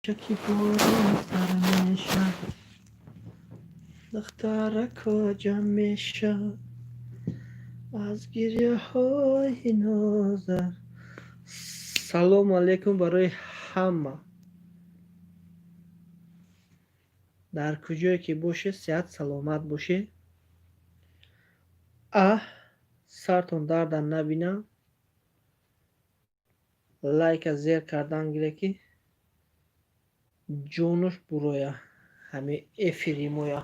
Ки борон сар меша, духтарако ҷамъ меша, аз гиряҳои нозар. Салому алайкум барои ҳама. Дар куҷое ки бошед, сеҳат саломат бошед. Аҳ, сартон дарда набинам. Лайка зер кардан гире, ки ҷонуш буроя ҳами эфири моя.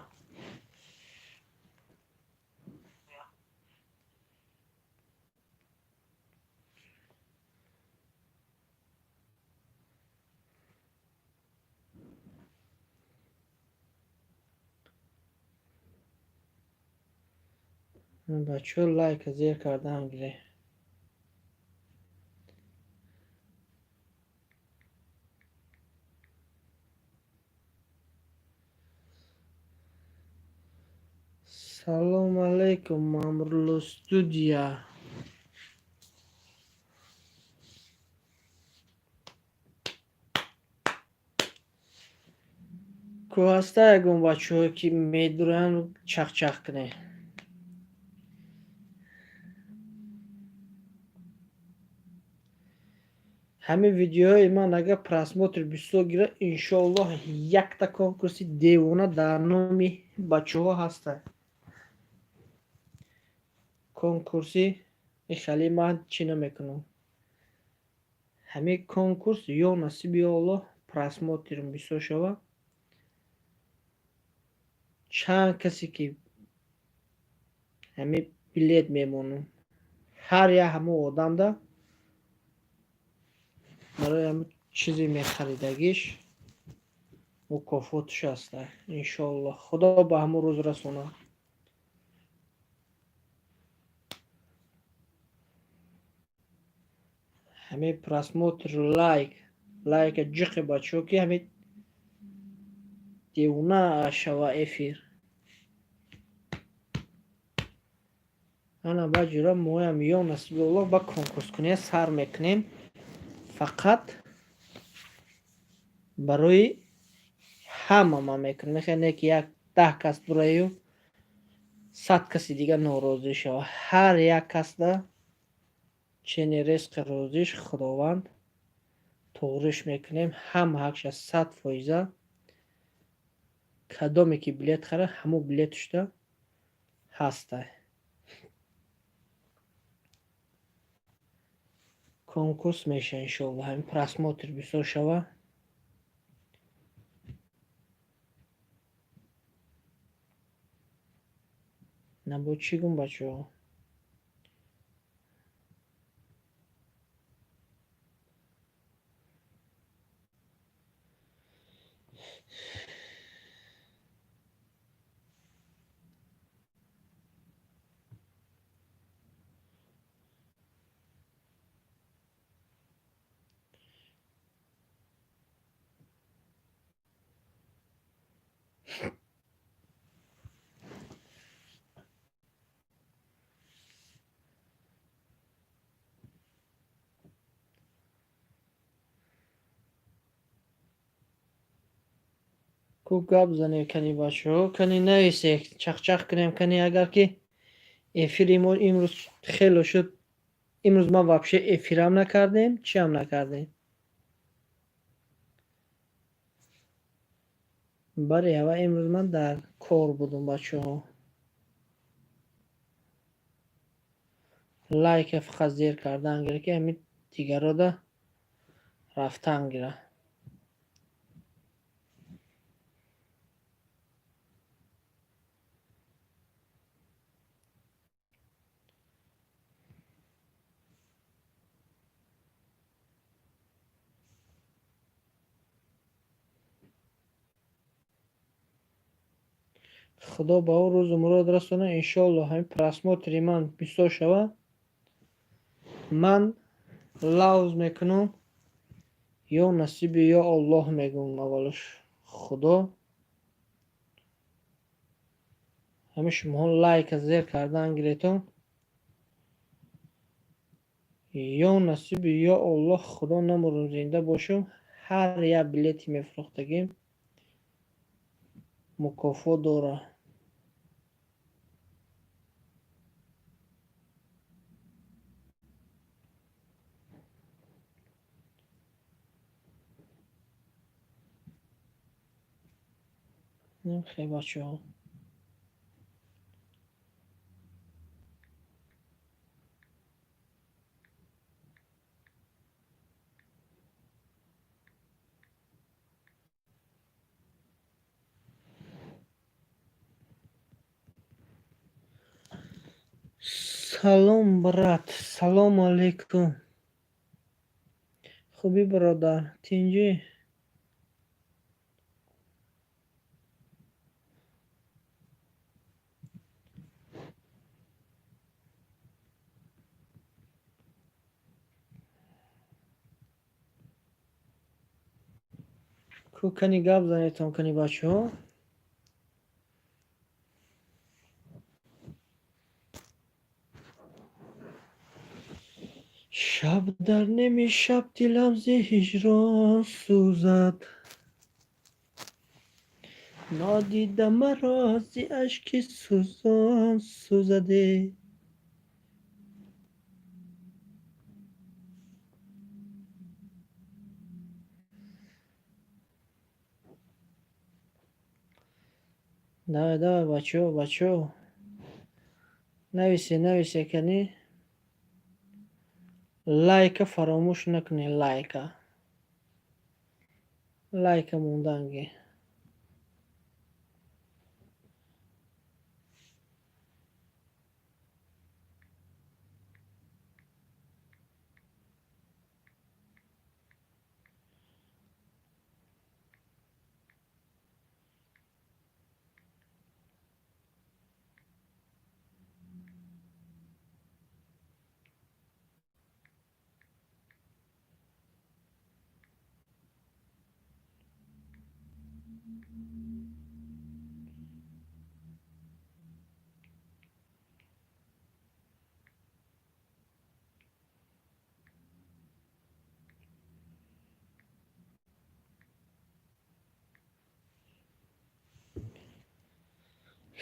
Бачаҳо, лайка зер кардан гире. Салому алайкум, Мамрулло студия. Ку ҳаста ягон бачаҳое, ки медуранд, чахчах кунед? Ҳамин видеоҳои ман агар просмотр бисёр гирад, иншоаллоҳ, якта конкурси девона дар номи бачаҳо ҳаста. Конкурси хеле ман чӣ намекунам. Ҳамин конкурс ё насиби Аллоҳ просмотрам бисёр шавад. Чанд касе ки ҳамин билет мемонам, ҳар як ҳамон одамда барои ҳамин чизе мехаридагиш мукофотш аста, иншоаллоҳ. Худо ба ҳамон рӯз расонад. Ҳамин просмотр, лайк, лайка ҷиқи бачаҳо, ки ҳамин девона шава эфир. Ана баҷура моям ё насиби Аллоҳ ба конкурскунӣ сар мекунем. Фақат барои ҳама ман мекунам. Мехоҳам не ки як 10 кас бураю 100 каси дигар норозӣ шава. Ҳар як касда чени ризқи розиш Худованд туғриш мекунем. Ҳама ҳақша 100%. Кадоме ки билет хара, ҳамон билетушда ҳаста. Конкурс меша, иншоаллоҳ. Ҳамин просмотр бисёр шава. Набо чӣ гум, бачаҳо? Ку гап занем, кани, бачаҳо, кани нависе, чахчах кунем, кани. Агар ки эфири мо имрӯз хело шуд, имрӯз ман вообще эфирам накардем, чиам накардем. Бале, ава имрӯз ман дар кор будум, бачаҳо. Лайка фақат зер кардан гира, ки ҳамин дигарода рафтан гира. Худо ба ӯ рӯзу мурод расонад, иншоаллоҳ. Ҳамин просмотри ман бисёр шавад, ман лавз мекунам, ё насиби ё Аллоҳ мегӯм. Аввалаш Худо ҳамин шумоҳо лайка зер кардан гиретон, ё насиби ё Аллоҳ, Худо намурум, зинда бошум. Ҳар як билети мефурӯхтагим мукофот дорад. Хе, бачаҳо. Салом, брат, салому алейкум. Хубӣ, бародар, тинҷӣ? Ку, кани, гап занетон, кани, бачаҳо. Шаб дар ними шаб дилам зи ҳиҷрон сӯзад. Нодида маро зи ашки сӯзон сӯзаде. Давай, давай, бачаҳо, бачаҳо. Нависе, нависе, кани. Лайка фаромӯш накунед, лайка. Лайка монданги.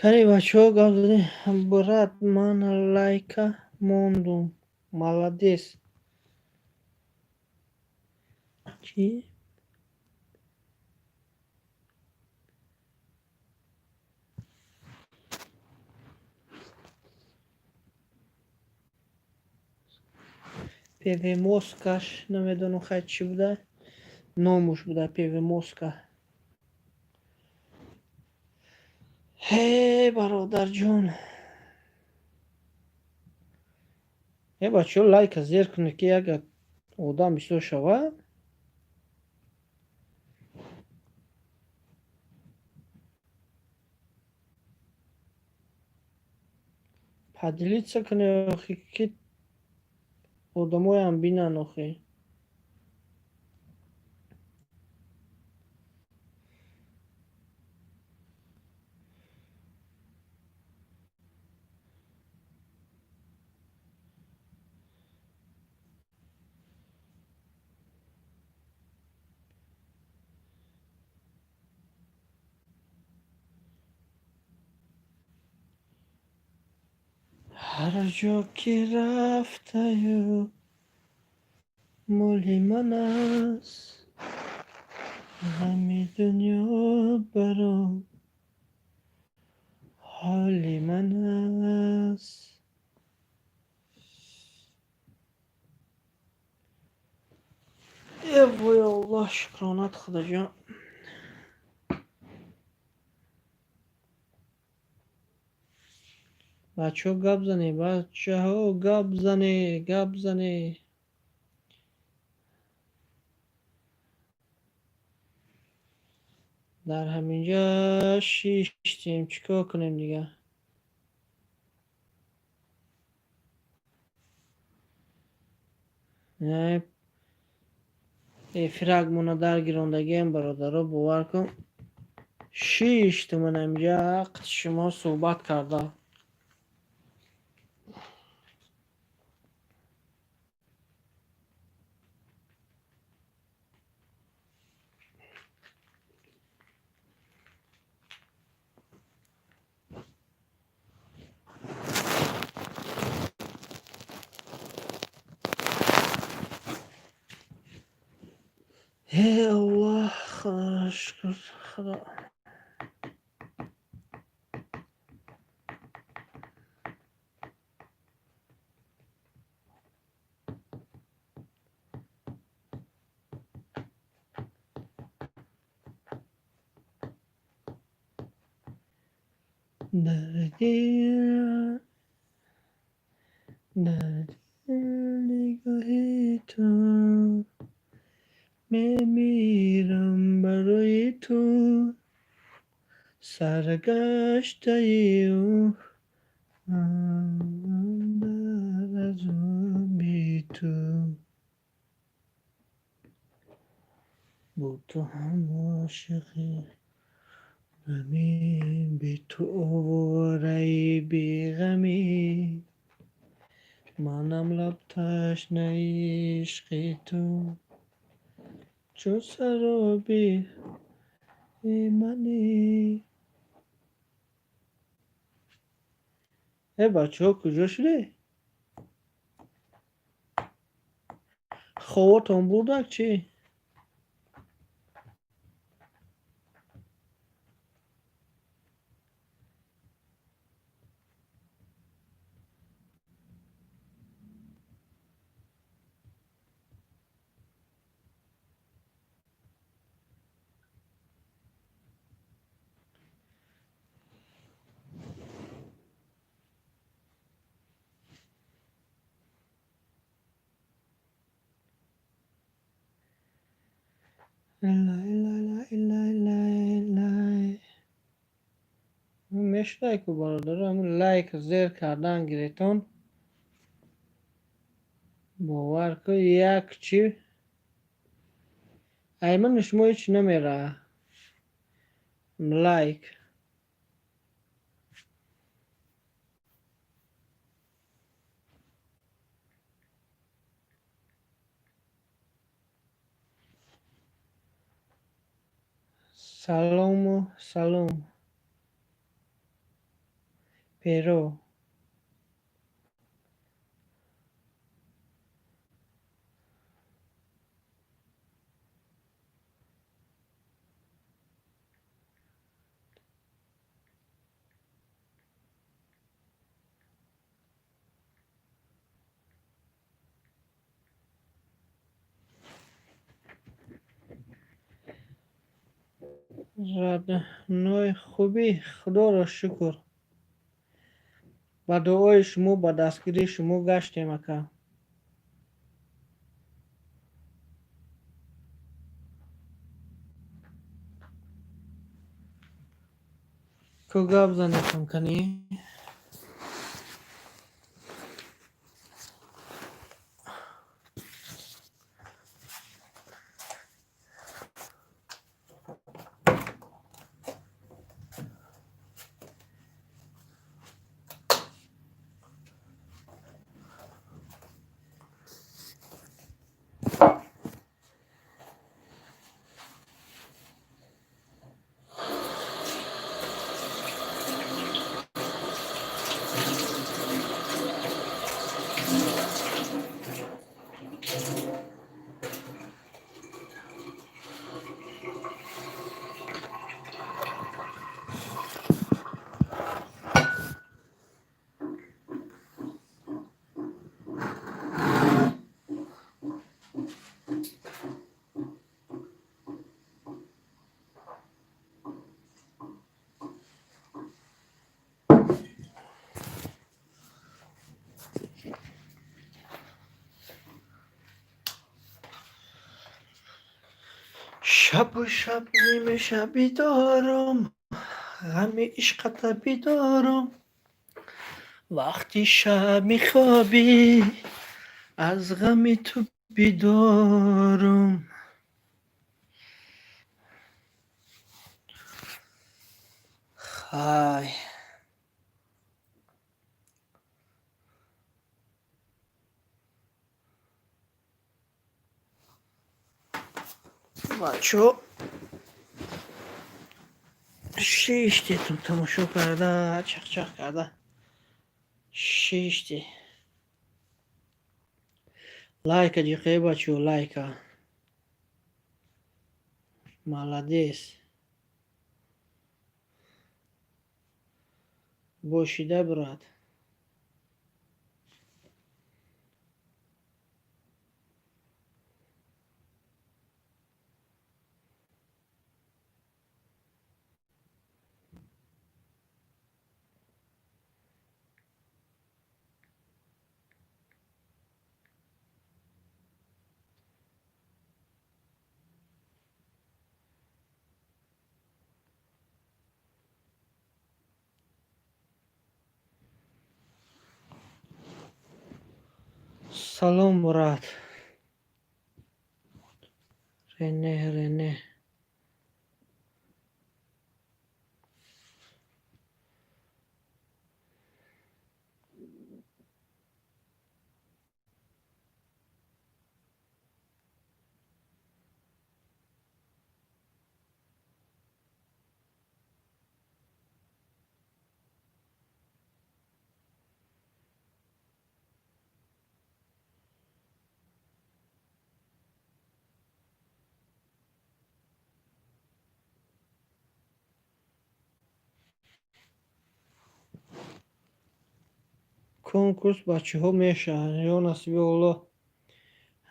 Кани, бачаҳо, гап задем. Брат, ман лайка мондум. Молодец. Чӣ? Певемоскаш намедонам, хай, чӣ буда? Номуш буда Певемоска. Ҳе, бародарҷон. Э, бачаҳо, лайка зер кунед, ки як одам бисёр шавад. Поделиться кунед, охи, ки одамоям бинанд, охи. Ҳар ҷо ки рафтаю моли ман аст, ғами дунё баром ҳоли ман аст. Э вой, Аллоҳ, шукронат, Худоҷон. Бачаҳо, гап занед, бачаҳо, гап занед, гап занед. Дар ҳаминҷа шиштем, чӣ кор кунем дигар? Не, эфиракмона даргирондагием, бародаро, бовар кун. Шиштум ман ҳаминҷа қати шумо суҳбат карда. Э Аллоҳ, Худоро шукр, Худо. Дар дил, дар дил нигоҳи ту, мемирам барои ту, саргаштаи ӯ дар азоби ту. Бо ту ҳам ошиқи ғамӣ, бе ту овораи беғамӣ. Манам лабташнаи ишқи ту, чун сароби манӣ. Э бачаҳо, куҷо шудед? Ховотон бурдак чӣ? Лай, лай, лай, лай, лай, лай. Мешудай ку, бародаро, ҳамин лайк зер кардан гиретон. Бовар кун, як чи аймани шумо ҳеч намера. Лайк. Салому салом. Перо. Радной, хубӣ, Худоро шукр. Ба дуои шумо, ба дастгирии шумо гаштем, ака. Ку гап занетон канӣ? Шабу шаб нимаша бидорам, ғами ишқата бидорам. Вақти шаб мехобӣ, аз ғами ту бидорам. Хай. Бачаҳо, шиштетон тамошо карда, чақчақ карда. Шишти. Лайка ҷиқе, бачаҳо, лайка. Молодец. Бошида, брат. Салом, брат. Рене, Рене. Конкурс, бачаҳо, мешавад, ё насиби Аллоҳ.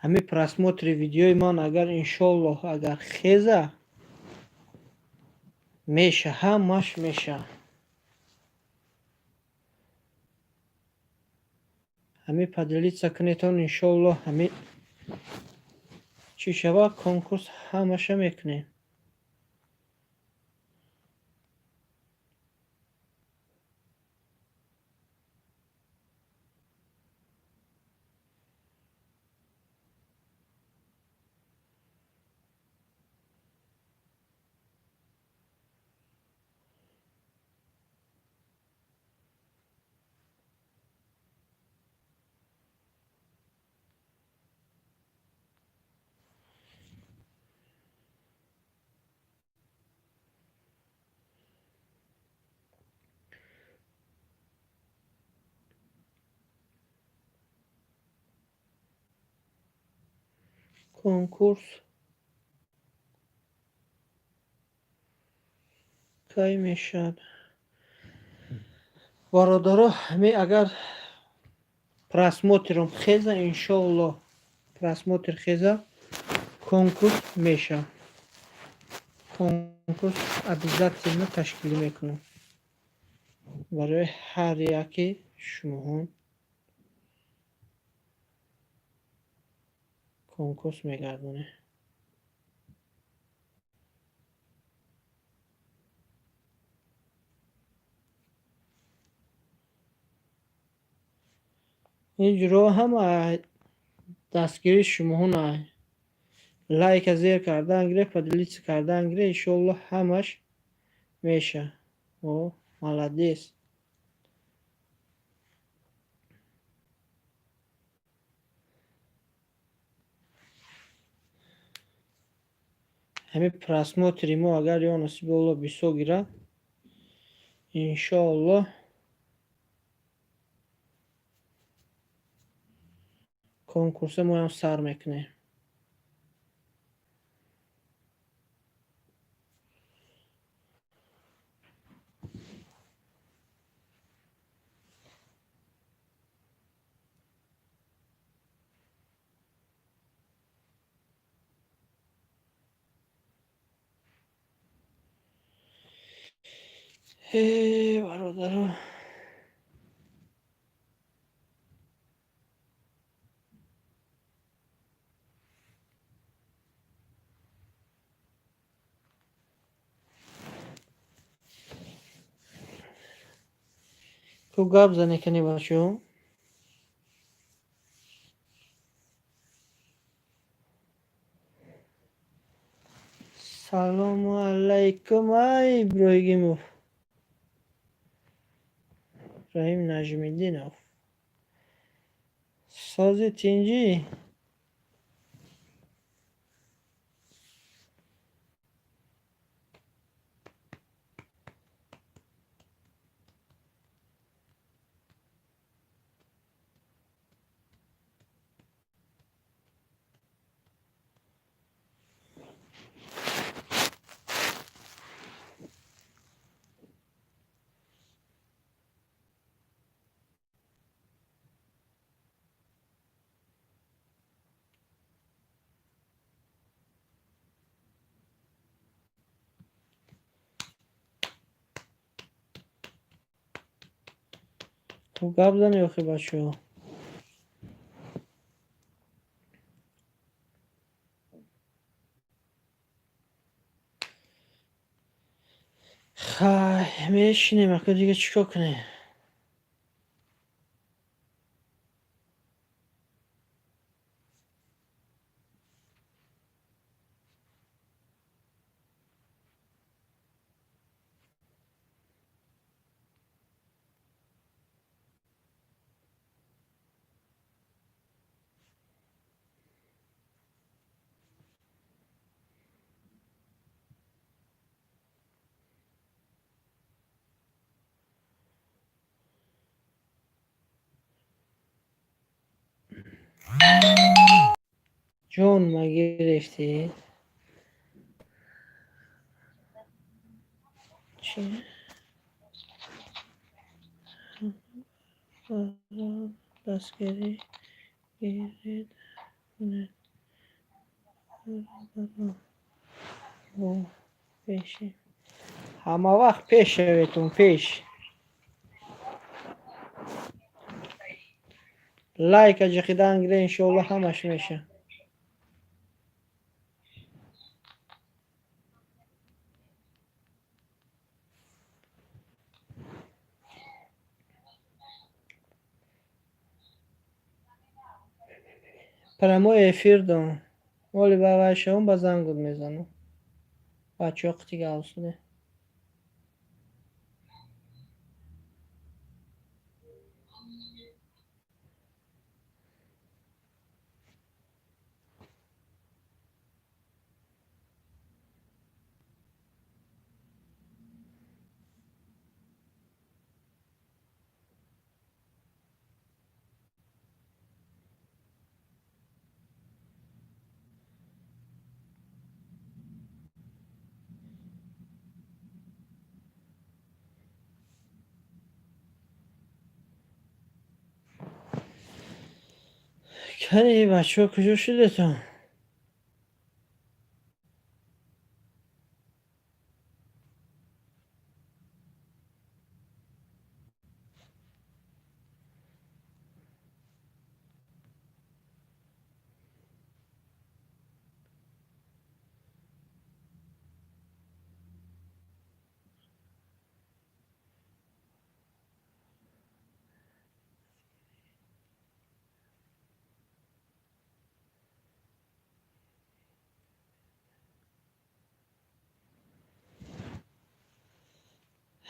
Ҳамин просмотри видеои ман агар, иншоллоҳ, агар хеза, меша, ҳамаш меша. Ҳамин поделиться кунедон, иншоллоҳ, ҳамин чӣ шава, конкурс ҳамаша мекунем. Конкурс кай мешавад, бародаро? Ҳамин агар просмотрам хеза, иншоаллоҳ, просмотр хеза, конкурс мешавад. Конкурс обязательно ташкил мекунам барои ҳар яки шумоҳон, конкурс мегардонем. Ин ҷуро ҳама дастгирии шумоҳон, лайка зер кардан гире, поделиться кардан гире, иншоаллоҳ, ҳамаш меша. О, молодец. Ҳамин просмотри мо агар, ё насиби Аллоҳ, бисёр гирад, иншоаллоҳ, конкурса моам сар мекунем. Э, бародаро. Ку гап зане кани, бачаҳо. Салому алайкум, ай Иброҳимов. Иброҳим Наҷмиддинов. Сози, тинҷӣ? Ту гап зани охи, бачаҳо. Хай, мешинем ака, дига чӣ кор кунем? Ҷон, ма гирифтӣ? Чӣ? Дастгирӣ гиред кунед. Бо пеши. Ҳама вақт пеш шаветон, пеш. Лайка ҷиқидан гире, иншоалло, ҳамаш меша. Прямой эфир дом. Оли ба вай шавам, ба зангут мезанам. Бачаҳо қити гавсуде. Кани, бачаҳо, куҷо шудетон?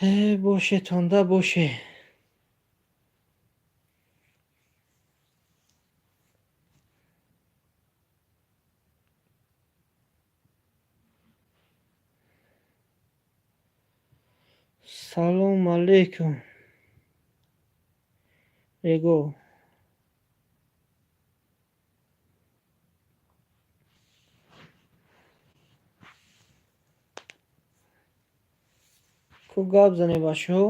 Э, бошетонда боше. Салом алейкум. Его. Ку гап зане, бачаҳо?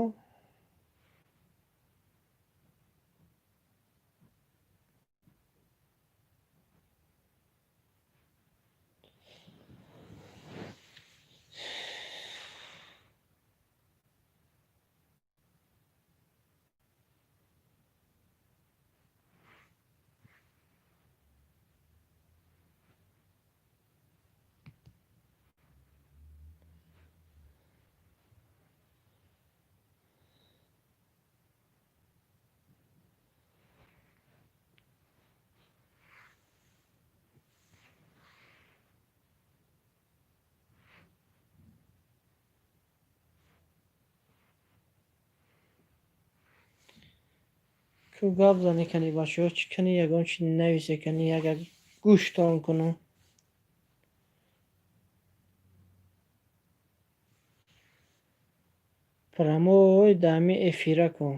Ку гап зане, кани, бачаҳо, чӣ кани, ягон чи нависе, кани, агар гӯштон кунам. Прямой дами эфира кун.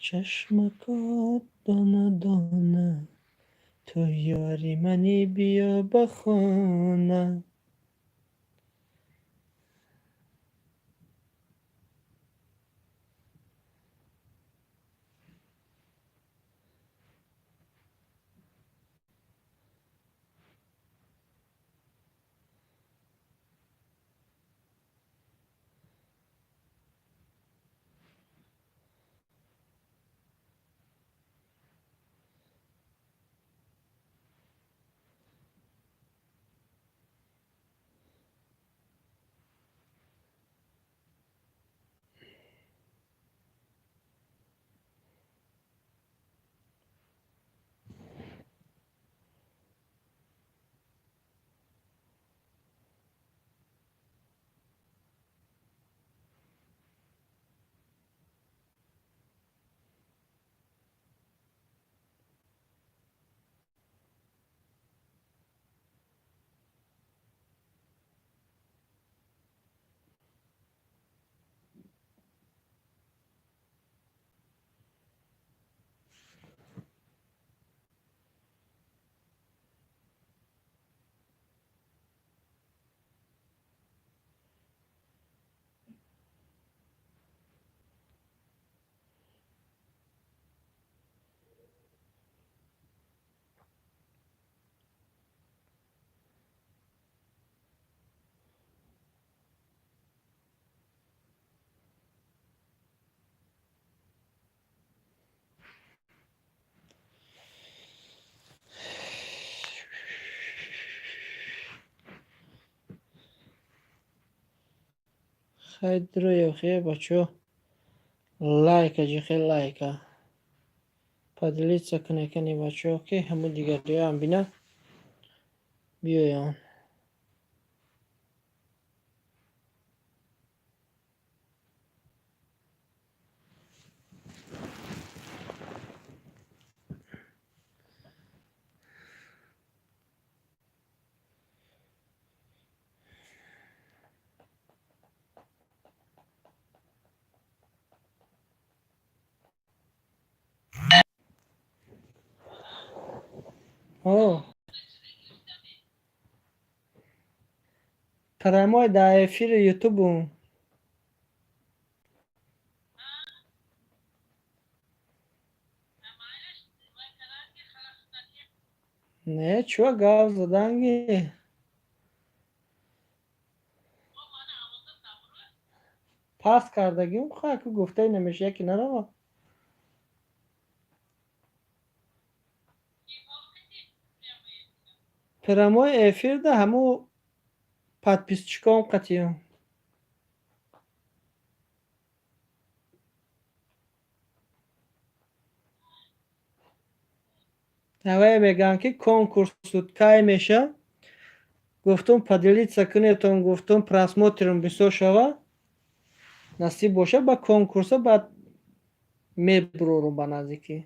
Чашмакот дона дона, ту ёри мани, биё ба хона. Хай, дуроев, хе, бачаҳо, лайка ҷихе, лайка, поделиться кунед, кани, бачаҳо, ки ҳамун дигариҳоам бинад, биёянд. О, прямой дар эфири ютубум. Не, чӯ, гап заданги. Паст кардагим, хаку гуфтаи намеша, яке нарава. Прямой эфирда ҳаму подписчиком қатиём. Ҳавае мегӯянд, ки конкурс суд кай меша. Гуфтум, поделиться кунетон, гуфтум, просмотрам бисёр шава, насиб боша, ба конкурса баъд мебурорум ба наздикӣ.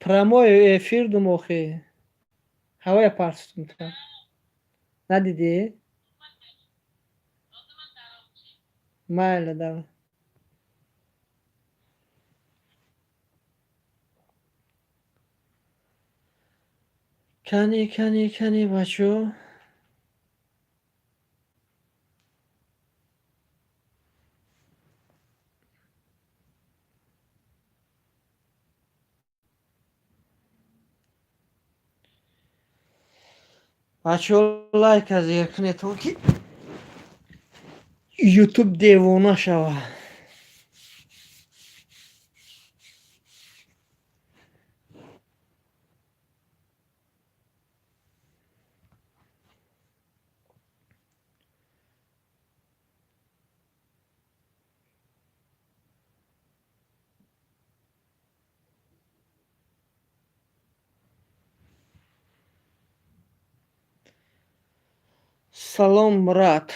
Прямой эфир дум, охи, ҳавая партистум, та надидӣ? Майли, давай. Кани, кани, кани, бачаҳо. Бачаҳо, лайка зер кунедон, ки ютуб девона шава. Салом, брат,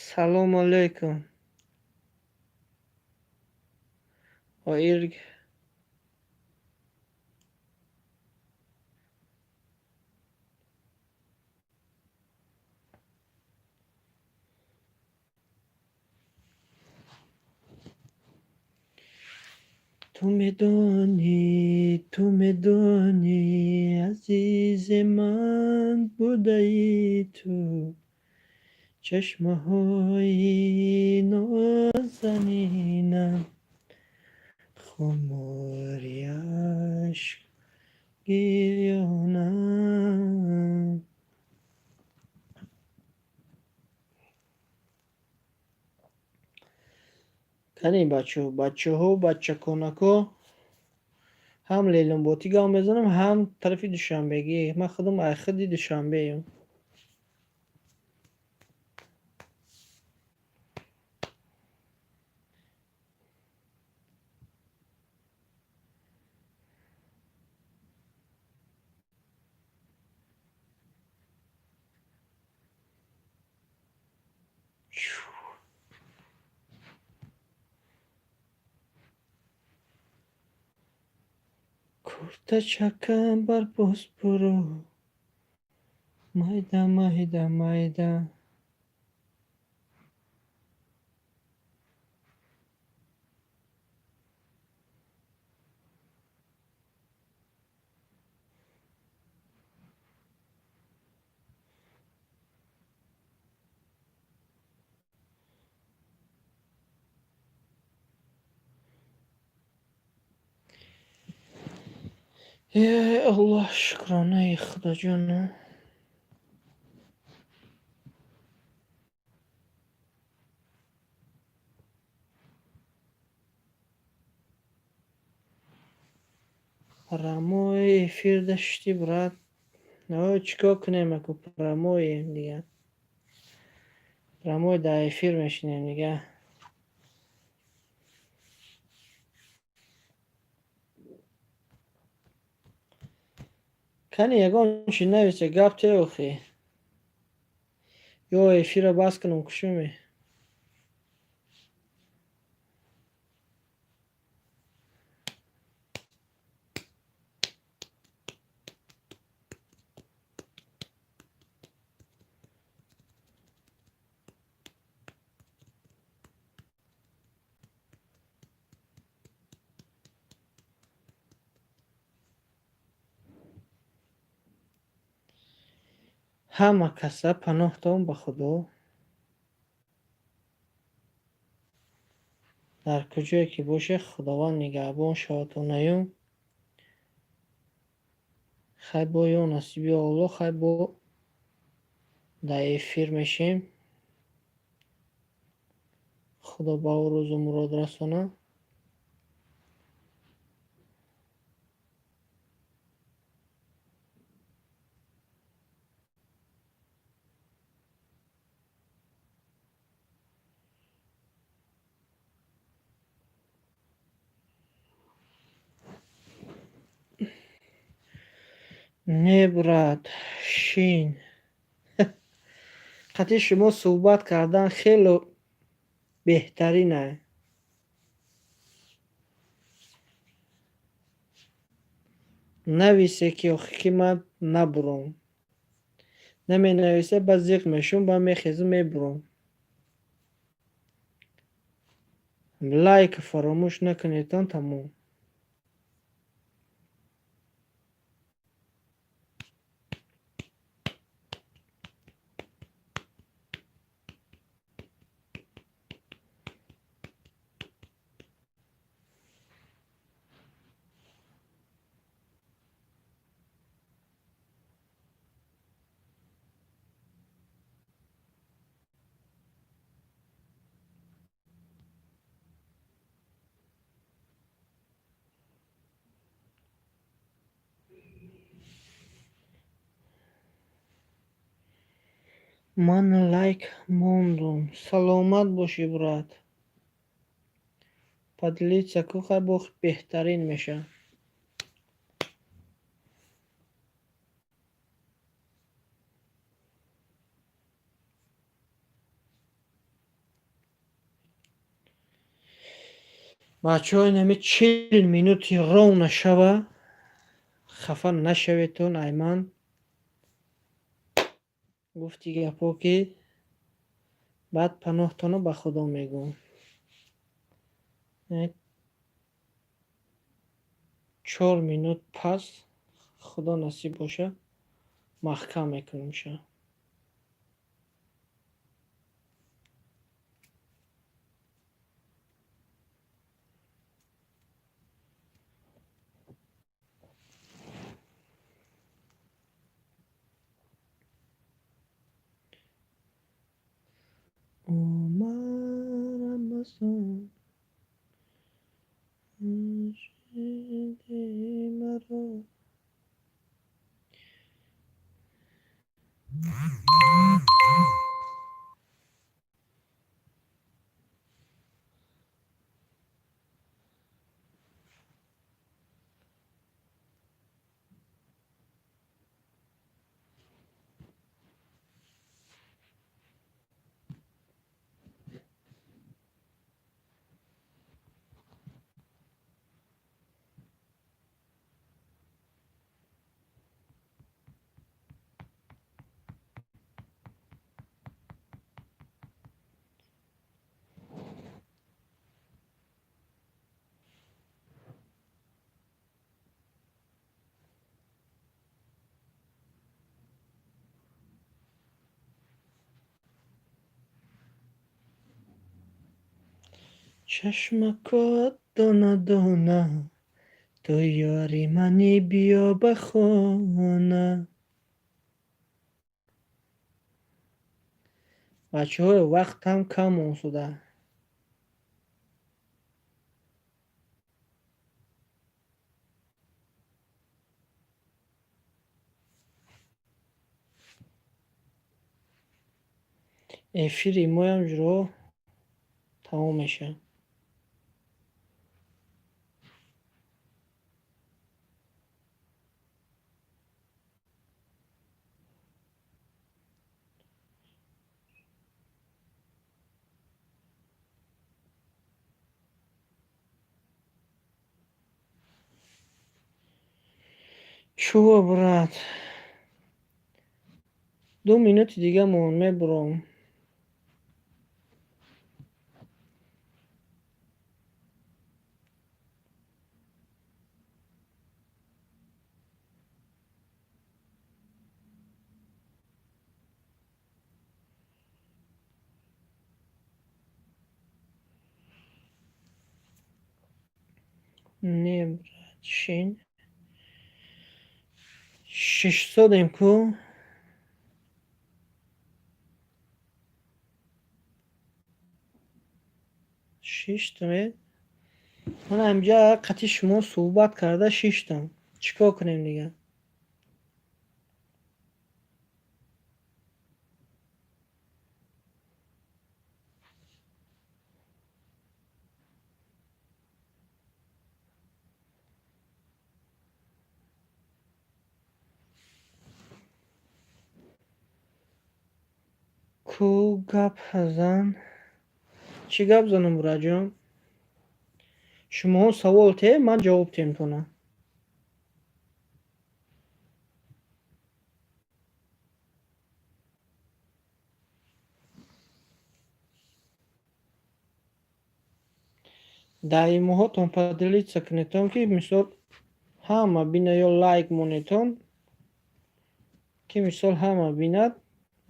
салому алейкум. Оирг. Ту медонӣ, ту медонӣ, азизи ман, будаи ту, чашмаҳои нозанинам, хумори ашк гирёнам. Кани, бачаҳо, бачаҳо, бачаконако, ҳам лелумботӣ гап мезанам, ҳам тарафи душанбегӣ. Ман худам айхуди душанбеем. Куртачакам бар боз буро, майда, майда, майда. Эй Аллоҳ, шукронаи Худоҷоно. Прямой эфир дашти, брат. Чӣ кор кунем, аку, прямой ем дига. Прямой дар эфир мешинем дига. Кани, ягон чи нависе, гап те охи. Ё эфира бас кунам, кушуме? Ҳама каса паноҳтон ба Худо. Дар куҷое ки бошед, Худованд нигаҳбон шаватонаю. Хай бо ё насиби Аллоҳ, хай бо дар эфир мешем. Худо ба ӯ рӯзу мурод расона. Не, брат, шин. Қатъи шумо суҳбат кардан хело беҳтарин. Нависе, ки охи ки ман набуром. Наменависе, ба зиқ мешум, ба мехезу мебуром. Лайк фаромӯш накунедтон, тамом. Ман лайк мондум. Саломат бошӣ, брат. Поделиться ку, хай бо беҳтарин мешавад. Бачаҳо, инами 40 минути ровно шава, хафа нашаветон. Айман гуфти гапҳо, ки баъд паноҳтонро ба Худо мегӯм. 4 минут пас, Худо насиб боша, маҳкам мекунемша. Омад Рамазон, маро. Чашмакот дона дона, ту ёри мани, биё ба хона. Бачаҳо, вақтам кам шуда. Эфири моям ҷуро тамом мешавад. Чӯ, брат, 2 минути дига мон, мебуром. Не, брат, шин шишсодем ку. Шиштаме. Ман ҳамҷа қати шумо суҳбат карда шиштам. Чӣ кор кунем дига? Ку гап зан. Чӣ гап занам, бураҷон? Шумоҳо савол те, ман ҷавоб темтона. Дар имоҳотон поделиться кунедтон, ки мисол ҳама бина, ё лайк монедтон, ки мисол ҳама бинад.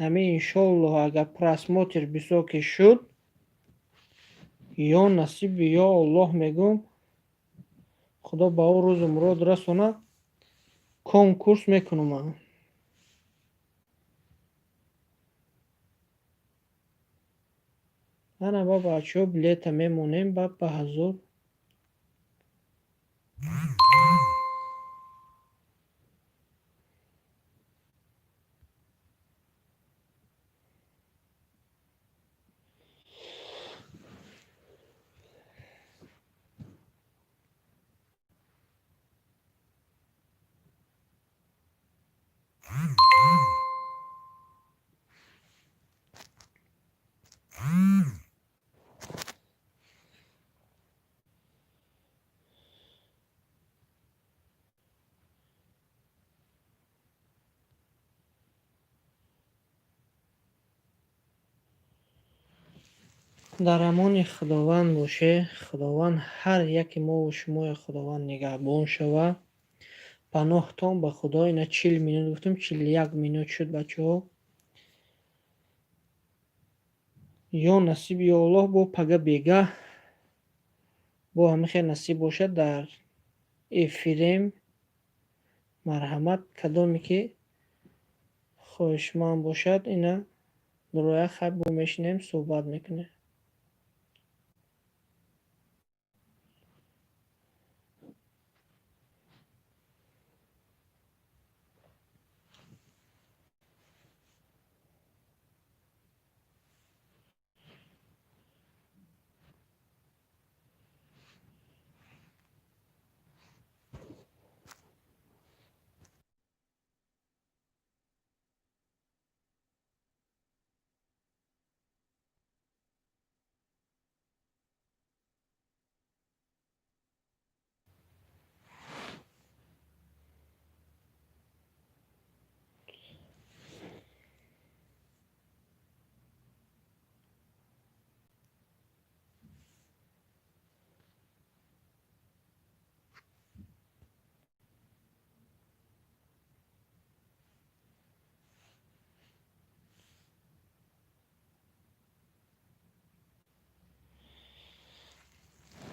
Ҳамин, иншоаллоҳ, агар просмотр бисёр ки шуд, ё насиби, ё Аллоҳ мегӯм, Худо ба ӯ рӯзу мурод расонад, конкурс мекунам ман. Ана ба бачаҳо билета мемонем ба 1000. Дар амони Худованд боше. Худованд ҳар яке мову шумоя Худованд нигаҳбон шава. Паноҳтон ба Худо. Ина 40 минут гуфтем, 41 минут шуд, бачаҳо. Ё насиб, ё Аллоҳ, бо пага бегаҳ бо ҳамин хел насиб бошад, дар эфирем. Марҳамат, кадоме ки хоҳишманд бошад, ина дуроя, хай, бо мешинем, суҳбат мекунем.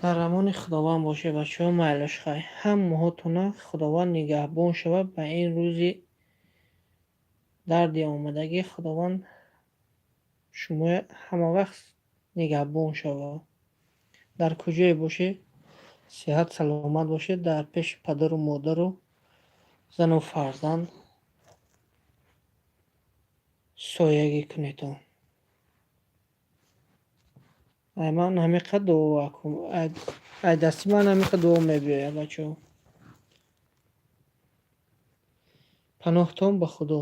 Дар амони Худованд бошед, бачаҳо. Майлаш, хай, ҳамаҳотона Худованд нигаҳбон шавад. Ба ин рӯзи дарди омадагӣ Худованд шумоя ҳама вақт нигаҳбон шавад. Дар куҷое бошед, сиҳат саломат бошед, дар пеши падару модару зану фарзанд соягӣ кунедон. Ай ман ҳамиқа дуо, ай дасти ман ҳамиқа дуо мебиёяд, бачаҳо. Паноҳтон ба Худо.